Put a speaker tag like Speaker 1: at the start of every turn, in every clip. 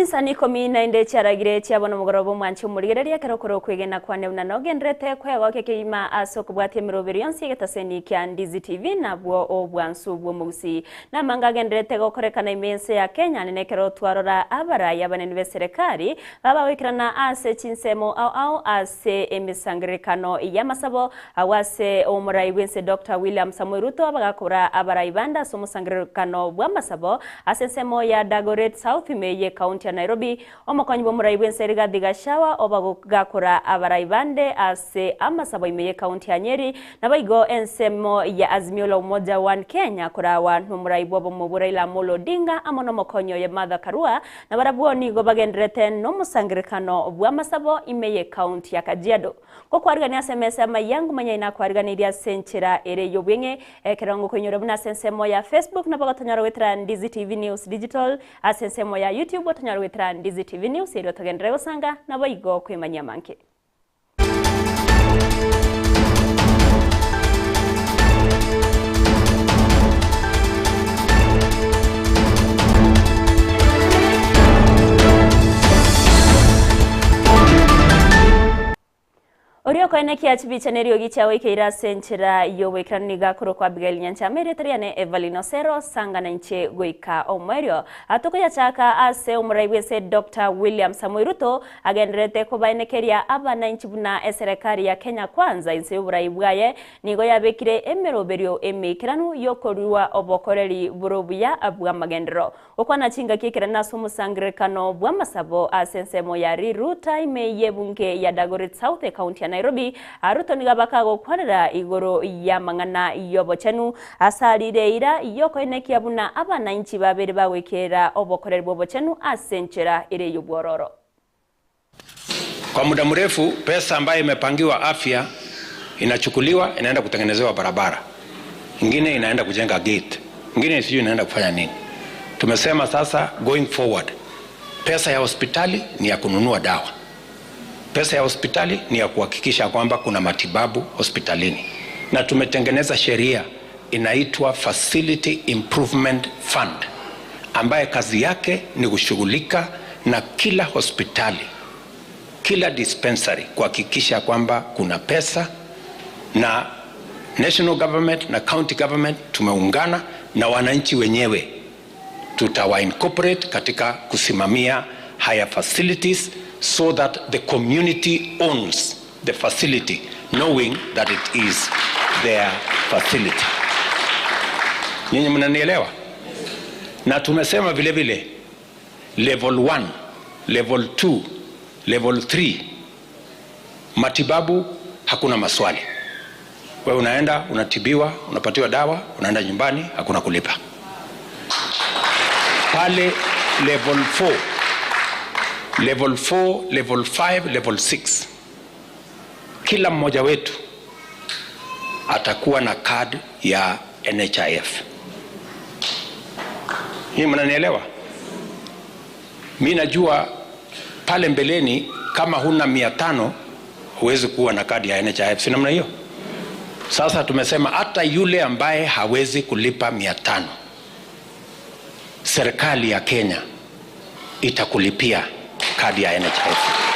Speaker 1: Chinsani ikomi na inde chiaragire chia bono omogoroba omwanche omorigereria ekero okore okwegena kwane buna nogendererete kwegokia kegima ase okobwatia emeroberi yonsi y'egetaseni kia Ndizi TV nabwo obwansu bw'omogusii. Namanga agendererete gokorekana ime y'ense ya Kenya nene ekero twarora abarai abanene b'eserekari babagoikerana ase chinsemo ao ao ase emesangererekano y'amasabo agwo ase omorai bw'ense Doctor William Samoei Ruto abagakora abarai bande ase omosangererekano bw'amasabo Ase ensemo ya Dagoret South ime y'Ekaunti ya Nairobi, omokonyi bw'omorai bw'ense Rigathi Gachagua obagakora abarai bande ase amasabo ime y'Ekaunti ya Nyeri, naboigo ensemo ya Azimio la Umoja One Kenya korawa nomorai bw'obomo bwo Raila Amolo Odinga amo nomokonyi oye Martha Karua, nabarabwo nigo bagendererete nomosangererekano bw'amasabo ime y'Ekaunti ya Kajiado. Ngokwarigania ase emesa y'amaiya, ngomanya inakwariganeirie ase enchera ere y'obweng'e, Ekero ngokoinyora buna ase ensemo ya Facebook nabo gotonyora goetera Ndizi TV News Digital, ase ensemo ya YouTube otonyore goetera Ndizi TV News erio togenderere gosanga naboigo kwemanyia amange. Oria okoenekia chibicha na eriogi chiagoikeire ase enchera y'oboikeranu nigo akorokwa Abigail Nyanchama, erieta riane Evelyn Osero, sanga nainche goika omoerio. Tokoyachaka ase omorai bw'ense Doctor William Samoei Ruto agendererete kobaenekeria abanainchi buna eserekari ya Kenya Kwanza inse y'oborai bwaye nigo yabekire emeroberio emeikeranu y'okorua obokoreri bore obuya bw'amagenderero. Gokwana chingaki ekerene ase omosangererekano bw'amasabo ase ensemo ya Riruta ime y'ebunge ya Dagoret South ekaunti ya Nairobi, Ruto nigo abakagokwanera igoro y'amang'ana y'obochenu ase arire eira y'okoenekia buna abanainchi babere bagoikera obokoreri bw'obochenu ase enchera ere y'obwororo.
Speaker 2: Kwa muda mrefu pesa ambayo imepangiwa afya inachukuliwa inaenda kutengenezewa barabara, ingine inaenda kujenga gate, ingine sijui inaenda kufanya nini. Tumesema sasa going forward, pesa ya hospitali ni ya kununua dawa, pesa ya hospitali ni ya kuhakikisha kwamba kuna matibabu hospitalini, na tumetengeneza sheria inaitwa Facility Improvement Fund ambaye kazi yake ni kushughulika na kila hospitali, kila dispensary kuhakikisha kwamba kuna pesa, na national government na county government tumeungana na wananchi wenyewe tutawa incorporate katika kusimamia haya facilities so that the community owns the facility knowing that it is their facility. Nyinyi mnanielewa? Na tumesema vile vile level 1, level 2, level 3 matibabu hakuna maswali. Wewe unaenda unatibiwa, unapatiwa dawa, unaenda nyumbani, hakuna kulipa. Pale level 4, level 4, level 5, level 6 kila mmoja wetu atakuwa na card ya NHIF. Hii mnanielewa? Mi najua pale mbeleni kama huna 500 huwezi kuwa na kadi ya NHIF, si namna hiyo? Sasa tumesema hata yule ambaye hawezi kulipa 500, serikali ya Kenya itakulipia kadi ya NHIF.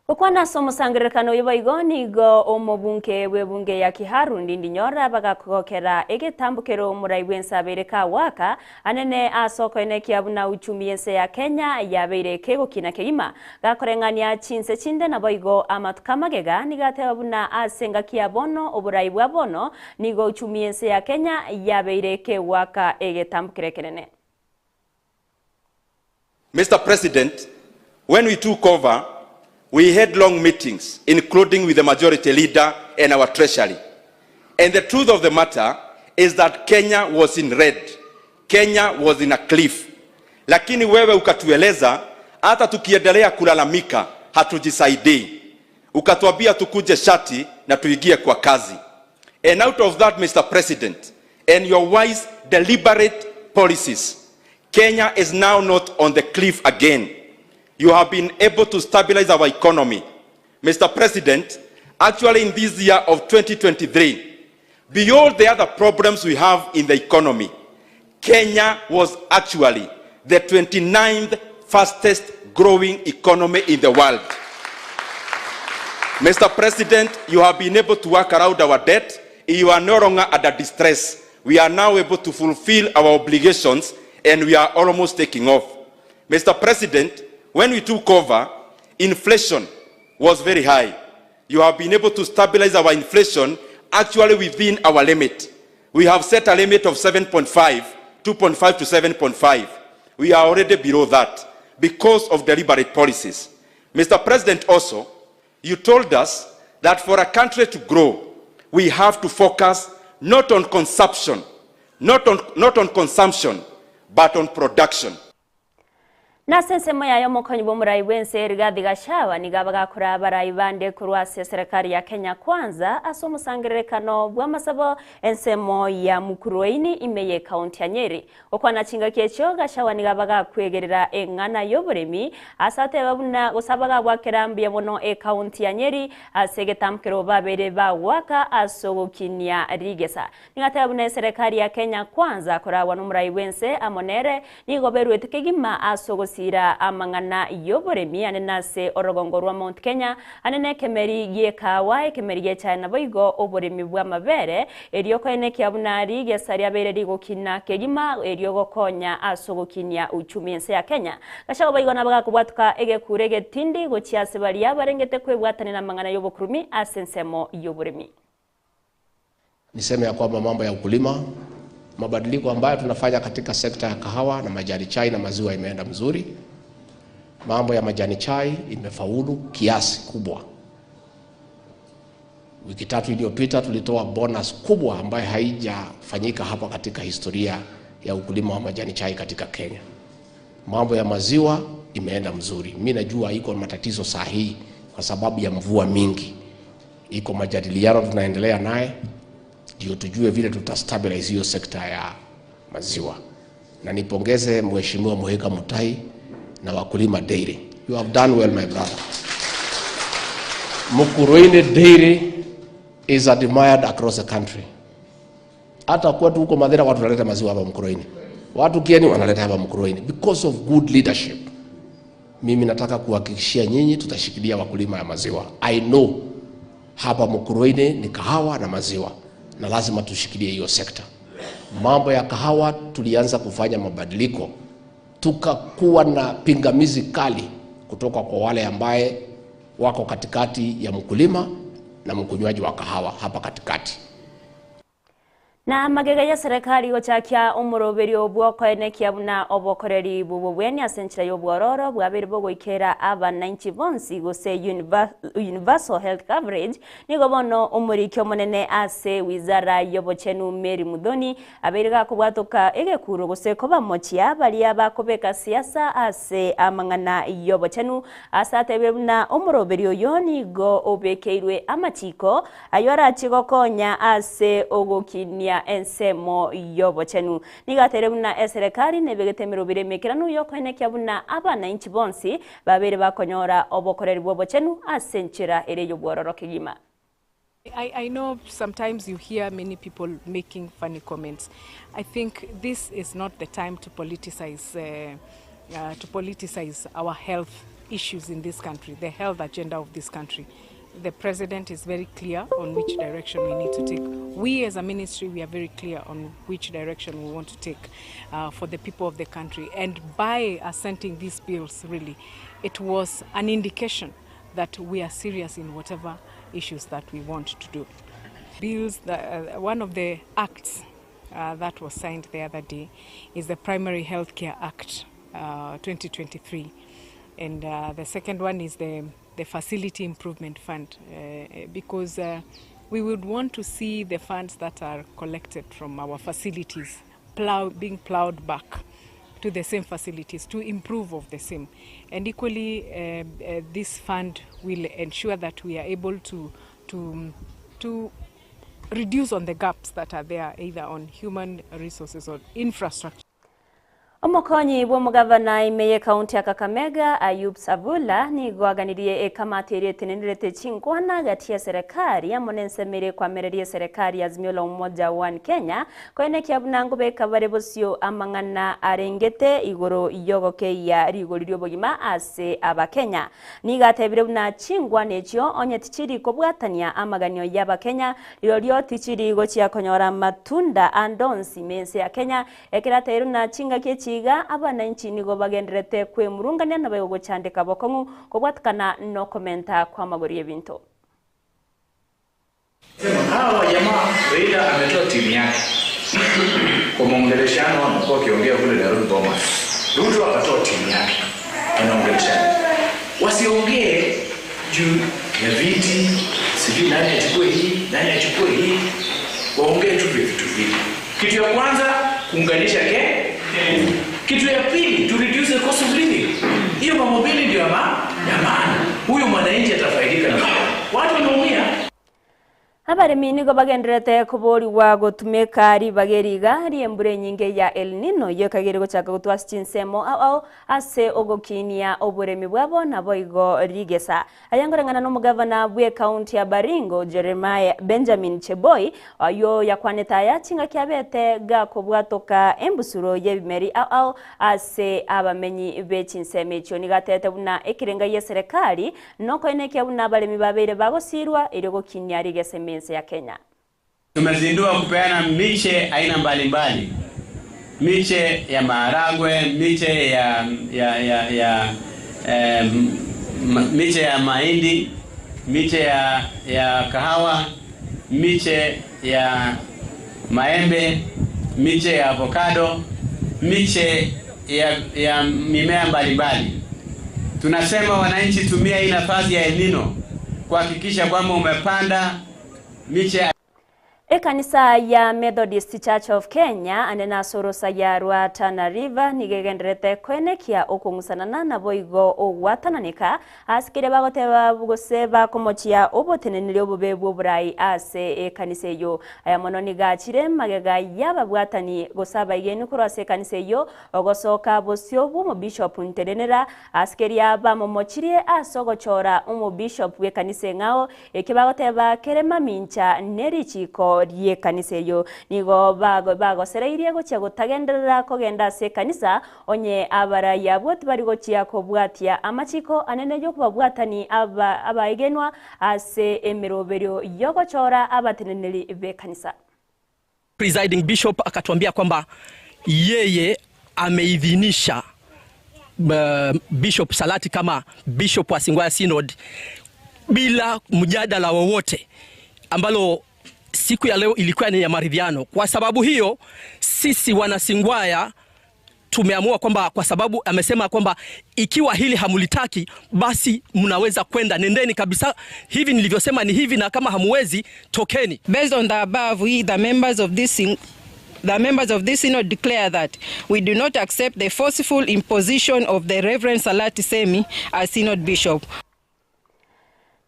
Speaker 1: Gokwana ase omosangererekano oyo boigo nigo omobunge bw'ebunge ya Kiharu Ndindi Nyoro abagakogokera egetambo kere omorai bw'ense abeire kagwaka anene ase okoenekia buna uchumi y'ense ya Kenya yabeire kegokina kegima gakoreng'ania chinse chinde naboigo amatuko amagega nigo ateba buna ase engaki ya bono oborai bwa bono nigo uchumi y'ense ya Kenya yabeire kegwaka egetambo kere ekenene.
Speaker 3: Mister President, when we took over, we had long meetings, including with the majority leader and our treasury. And the truth of the matter is that Kenya was in red. Kenya was in a cliff. Lakini wewe ukatueleza hata tukiendelea kulalamika hatujisaidii. Ukatuambia tukuje shati na tuingie kwa kazi. And out of that, Mr. President, and your wise, deliberate policies, Kenya is now not on the cliff again. You have been able to stabilize our economy. Mr. President, actually in this year of 2023, beyond the other problems we have in the economy, Kenya was actually the 29th fastest growing economy in the world. Mister President, you have been able to work around our debt, you are no longer under distress. We are now able to fulfill our obligations and we are almost taking off. Mister President, when we took over, inflation was very high. You have been able to stabilize our inflation actually within our limit. We have set a limit of 7.5, 2.5 to 7.5. We are already below that because of deliberate policies. Mr. President, also, you told us that for a country to grow, we have to focus not on consumption, not on consumption, but on production.
Speaker 1: Nase ensemo yaye omokonyi bw'omorai bw'ense Rigathi Gachagua nigo abagakora abarai bande korwa ase eserekari ya Kenya Kwanza ase omosangererekano bw'amasabo ensemo ya Mukurweini ime y'ekaunti ya Nyeri. Gokwana chingaki echio Gachagua nigo abagakwegerera eng'ana y'oboremi ase ateba buna gose abagabwakera mbuya mono ekaunti ya Nyeri ase egetamkero babeire bagoaka ase ogokinia rigesa. Nigo ateba buna eserekari ya Kenya Kwanza koragwa nomorai bw'ense amo nere nigo beruete kegima ase ogosira amang'ana y'oboremi ane nase orogongo rwa Mount Kenya ane nekemeri gi'ekahawa, ekemeri gi'echae naboigo oboremi bw'amabere, erio koenekia buna rigesa riabeire rigokina kegima erio gokonya ase ogokinia uchumi ense ya Kenya. Gachagua boigo nabagakobwatoka egekuro egetindi gochia ase baria barengete kwebwatania namang'ana y'obokurumi ase ensemo y'oboremi.
Speaker 4: Niseme ya kwamba mambo ya ukulima, mabadiliko ambayo tunafanya katika sekta ya kahawa na majani chai na maziwa imeenda mzuri. Mambo ya majani chai imefaulu kiasi kubwa. Wiki tatu iliyopita tulitoa bonus kubwa ambayo haijafanyika hapa katika historia ya ukulima wa majani chai katika Kenya. Mambo ya maziwa imeenda mzuri. Mimi najua iko matatizo saa hii kwa sababu ya mvua mingi. Iko majadiliano tunaendelea naye ndio tujue vile tutastabilize hiyo sekta ya maziwa. Na nipongeze Mheshimiwa Muhika Mutai na Wakulima Dairy. You have done well, my brother. Mukurweini Dairy is admired across the country. Hata kwetu huko Mathira watu wanaleta maziwa hapa Mukurweini. Watu Kieni wanaleta hapa Mukurweini because of good leadership. Mimi nataka kuhakikishia nyinyi tutashikilia wakulima ya maziwa. I know hapa Mukurweini ni kahawa na maziwa na lazima tushikilie hiyo sekta. Mambo ya kahawa tulianza kufanya mabadiliko, tukakuwa na pingamizi kali kutoka kwa wale ambaye wako katikati ya mkulima na mkunywaji wa kahawa hapa katikati.
Speaker 1: Na magega ya serikali gochakia omoroberio bw'okoenekia buna obokoreri bw'obobweni ase enchera y'obwororo bwabere bogoikera abananchi bonsi gose universal health coverage nigo bono omoriki omonene ase wizara y'obochenu Mary Muthoni abeire gakobwatoka egekuro gose kobamochia baria bakobeka siasa ase amang'ana y'obochenu ase atebire buna omoroberio oyo nigo obekeirwe amachiko ayo arachi gokonya ase ogokinia ensemo y'obochenu. Nigo atere buna eserekari nebegete emerobere emekeranu yokoenekia buna abananchi bonsi babere bakonyora obokoreri bw'obochenu ase enchera ere y'obwororo kegima.
Speaker 5: I know sometimes you hear many people making funny comments. I think this is not the time to politicize our health issues in this country, the health agenda of this country. The president is very clear on which direction we need to take. We as a ministry, we are very clear on which direction we want to take for the people of the country. And by assenting these bills, really, it was an indication that we are serious in whatever issues that we want to do. Bills, the one of the acts that was signed the other day is the Primary Health Care Act 2023. And the second one is the Facility Improvement Fund, because we would want to see the funds that are collected from our facilities being plowed back to the same facilities to improve of the same. And equally, this fund will ensure that we are able to reduce on the gaps that are there, either on human resources or infrastructure.
Speaker 1: Omokonyi bw'omogavana ime y'ekaunti ya Kakamega, Ayub Savula, nigo aganirie ekamati eria etenenerete chinkwana gati y'eserekari amo n'ensemo eria ekwamereria eserekari ya Azimio la Umoja One Kenya koenekia buna nkobeka bare bosio amang'ana arengete igoro y'ogokeyia rigori ri'obogima ase Abakenya. Nigo atebire buna chinkwana echio onye tichiri kobwatania amaganio y'Abakenya rirorio tichiri gochia konyora amatunda ande onsi ime y'ense ya Kenya Ekero ateirwe na chingaki echi iga, abananchi nigo bagendererete kwemurungania na baigwa gochandeka bokong'u kobwatekana nokomenta kw'amagori y'ebinto.
Speaker 6: Sema hawa jamaa Raila ametoa timu yake kwa maongeleshano wamekuwa wakiongea kule Nairobi Bomas. Ruto akatoa timu yake wanaongeleshana, wasiongee juu ya viti, sijui nani achukue hii, nani achukue hii, waongee tu vya vitu vile. Kitu ya kwanza kuunganisha ke, kitu ya pili to reduce the cost of living. Hiyo mambo mbili ndio ya ma- ya maana. Huyu mwananchi atafaidika na watu wanaumia.
Speaker 1: Abaremi nigo bagendererete koborigwa gotumeka ribaga eri iga ri'embura enyinge ya El Nino eyio ekageire gochaka gotwa ase chinsemo ao ao ase ogokinia oboremi bwabo naboigo rigesa. Aya nkoreng'ana nomogavana bw'ecounty ya Baringo Jeremiah Benjamin Cheboi oyio yakwanete aya chingaki abete gakobwatoka embusuro y'ebimeri ao ao ase abamenyi be chinsemo echio. Nigo atebete buna ekerenga gi'eserekari Nokoenekia buna abaremi babeire bagosiirwa erio gokinia rigesa ime ense ya Kenya.
Speaker 7: Tumezindua kupeana miche aina mbalimbali, miche ya maharagwe, miche ya, ya, ya, ya, eh, miche ya mahindi, miche ya, ya kahawa, miche ya maembe, miche ya avocado, miche ya, ya mimea mbalimbali. Tunasema wananchi, tumia hii nafasi ya El Nino kuhakikisha kwamba umepanda miche.
Speaker 1: Ekanisa ya Methodist Church of Kenya ande nase orosaya rwa Tana River nigo egendererete koenekia okong'usanana naboigo ogwatananeka ase keria bagoteba gose bakomochia oboteneneri obobe bw'oborai ase ekanisa eyio. Aya mono nigo achire magega y'ababwatani gose abaigeni korwa ase ekanisa eyio ogosoka bosio bw'omobishop Ntenenera Ase keria bamomochirie ase ogochora omobishop bw'ekanisa eng'ao, ekio bagoteba kere mamincha ne richiiko ri'ekanisa eyio. Nigo bagosereirie gochia gotagenderera kogenda ase ekanisa, onye abarai abwo tibari gochia kobwatia amachiiko anene y'okobabwatani abaegenwa ase emeroberio y'ogochora abateneneri b'ekanisa.
Speaker 8: Presiding Bishop akatuambia kwamba yeye ameidhinisha Bishop Salati kama Bishop wa Singwaya Synod bila mjadala wowote, ambalo siku ya leo ilikuwa ni ya maridhiano. Kwa sababu hiyo sisi wanasingwaya tumeamua kwamba kwa sababu amesema kwamba ikiwa hili hamulitaki basi mnaweza kwenda, nendeni kabisa, hivi nilivyosema ni hivi, na kama hamuwezi tokeni.
Speaker 5: Based on the above, we the members of this The members of this synod declare that we do not accept the forceful imposition of the Reverend Salati Semi as synod bishop.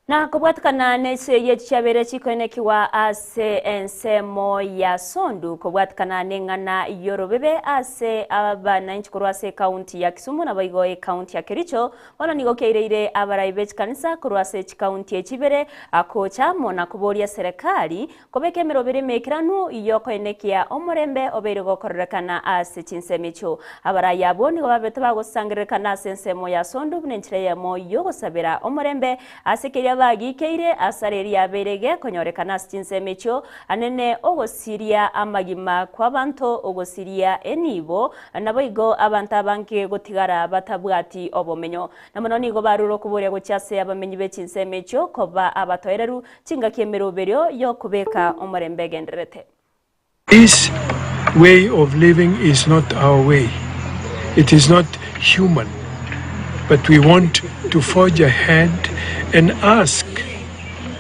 Speaker 1: Na kobwatikana n'esegi echi chiabeire chikoenekigwa ase ensemo ya Sondu, kobwatikana neng'ana y'orobebe ase abananchi korwa ase ekaunti ya Kisumu naboigo ekaunti ya Kericho, bono nigo kiaireire abarai be chikanisa korwa ase chikaunti echi ibere gocha amo na koboria eserekari kobeka emeroberi emeikeranu y'okoenekia omorembe obeire gokororekana ase chinsemo echio. Abarai abwo nigo babete bagosangererekana ase ensemo ya Sondu buna enchera eyemo y'ogosabera omorembe Ase keria bagiikeire asare eria yabeire gekonyorekana ase chinsemo echio, anene ogosiria amagima kw'abanto, ogosiria enibo, naboigo abanto abange gotigara batabwati obomenyo. Na mono nigo barure okoboria gochia ase abamenyi be chinsemo echio koba abatoereru chingaki emeroberio y'okobeka omorembe egendererete.
Speaker 9: This way of living is not our way, it is not human, but we want to forge ahead and ask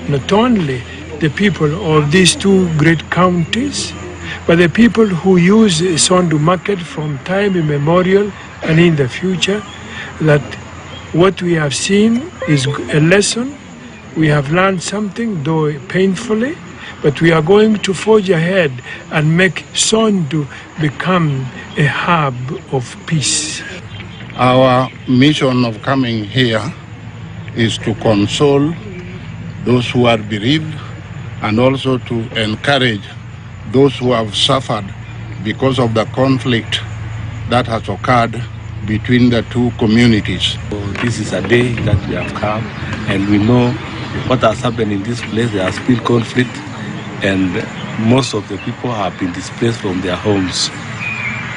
Speaker 9: not only the people of these two great counties, but the people who use Sondu market from time immemorial and in the future, that what we have seen is a lesson. We have learned something, though painfully. But we are going to forge ahead and make Sondu become a hub of peace.
Speaker 10: Our mission of coming here is to console those who are bereaved and also to encourage those who have suffered because of the conflict that has occurred between the two communities.
Speaker 11: This is a day that we have come and we know what has happened in this place. There has been conflict and most of the people have been displaced from their homes.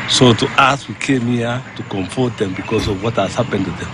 Speaker 11: So to us, we came here to comfort them because of what has happened to them.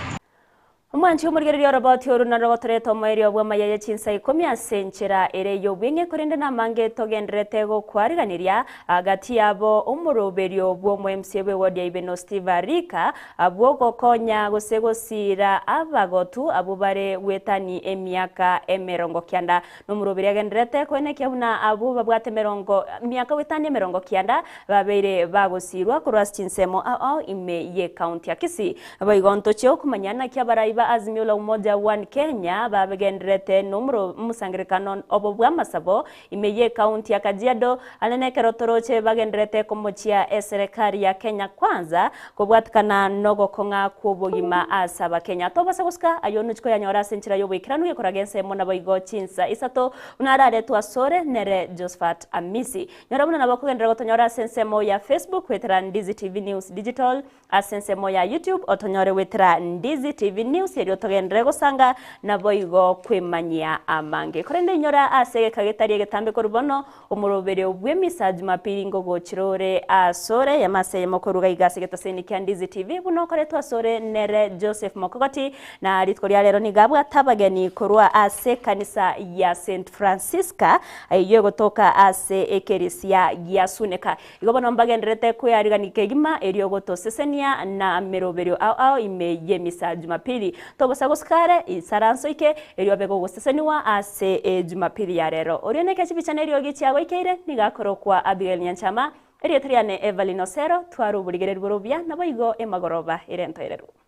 Speaker 1: Omwanchi omorigereria oroboti oru naro gotoreta omoerio bw'amaya ye chinsa ikomi ase enchera ere y'obweng'e korende namange togenderete gokwariganiria agati yabo omoroberio bw'omo MCA bw'ewodi ya Ibeno Steve Arika abwo gokonya gose gosira abagotu abwo bare gwetani emiaka emerongo kianda nomoroberi agenderete koenekia buna abwo babwate emerongo miaka gwetani emerongo kianda babeire bagosirwa korwa ase chinsemo ao ao ime ye county ya Kisii. Boigo ntochie okomanya naki abarai ba Azimio la Umoja One Kenya babegenderete nomoro omosangerekano obo bwa amasabo ime ye county ya Kajiado ane nekero toroche bagenderete komochia eserekari ya Kenya Kwanza kobwatikana nogokong'a kwa obogima ase abakenya. Tobasa gosika ayo nochiko yanyora ase enchera ya oboikeranu gekoraga ensemo naboigo chinsa isato buna araretwe asore nere Josephat Amisi. Nyora buna nabo okogenderera gotonyora ase ensemo ya Facebook gwetera Ndizi TV News Digital ase ensemo ya YouTube otonyore gwetera Ndizi TV News erio togenderere gosanga naboigo kwemanyia amange. Korende inyora ase egeka getari egetambe korwa bono omoroberio bw'emisa Jumapili ngogochira ore asore yamase eyemo koruga iga ase egetaseni kia Ndizi TV buna okoretwe asore nere Joseph Mokogoti na rituko ria rero nigo abwate abageni korwa ase ekanisa ya St Francisca eyio egotoka ase ekerisia gia Suneka. Igo bono mbagendererete kwearigania kegima erio gotosesenia na meroberio ao ao ime y'emisa Jumapili. Tobosa gosika are, isaranso ike, erio abe gogoseseniwa ase Ejumapili ya rero. Oria neke chibicha na eriogi chiagoikeire, nigo akorokwa Abigail Nyanchama, erieta riane Evelyn Osero, tware oborigereria bore obuya, naboigo emagoroba ere entoereru.